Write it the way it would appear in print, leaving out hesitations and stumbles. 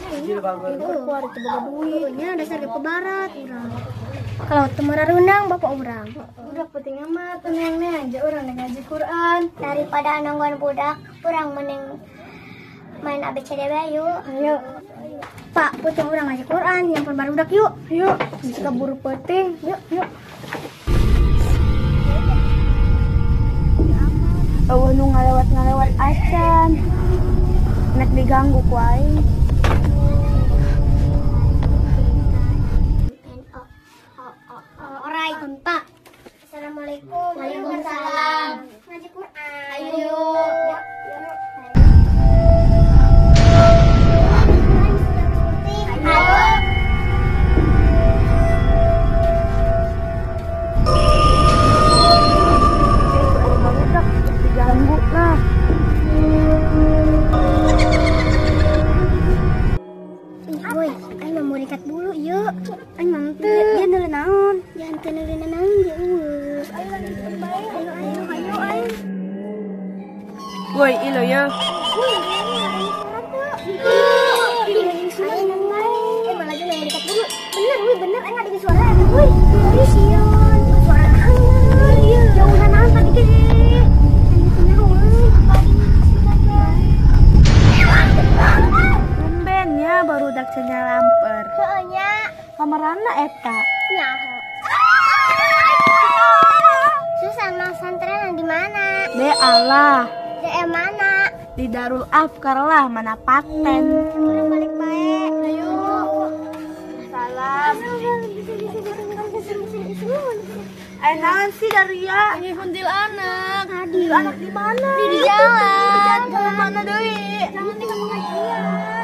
Keluar itu boga duit. Nya dasar ke barat urang. Kalau teu mararundang bapak urang. Udah penting amat tenang aja urang ngaji Quran. Daripada nungguan budak, urang mending main ABCD bae yuk. Ayo. Pak, penting urang ngaji Quran, nyamper barudak yuk. Yuk, bisa keburu penting. Yuk, yuk. Eueuh nu ngalewat-ngalewat acan. Nek diganggu ku aing. Alright, Pak. Assalamualaikum. Waalaikumsalam. Ngaji Quran. Ayo. Diganggu lah. Ih, boy, aing mau ikat bulu yuk. Aing mah teu. Dia neuleuh naon? Jangan teu neuleuh naon ge eueuh. Ayo lanjut bae. Ayo ayo ayo ayo. Woi, ilo ya. Eh, malah aja mau ikat bulu. Bener, wih bener aing ada suara eta, woi. Serius sieun. Suara naon? Jauhan naon tadi ge. Tumbennya barudak cenah lamper. Heueuh nya. Kamarana eta? Nyaho. Susah mah santren di mana? De Allah. De mana? Di Darul Afkar lah, mana paten. Urang balik bae. Ayo. Salam. Naon sih Daria? Ini kuntilanak. Tadi anak di mana? Di jalan. Jalan mana deui? Jangan di pengajian.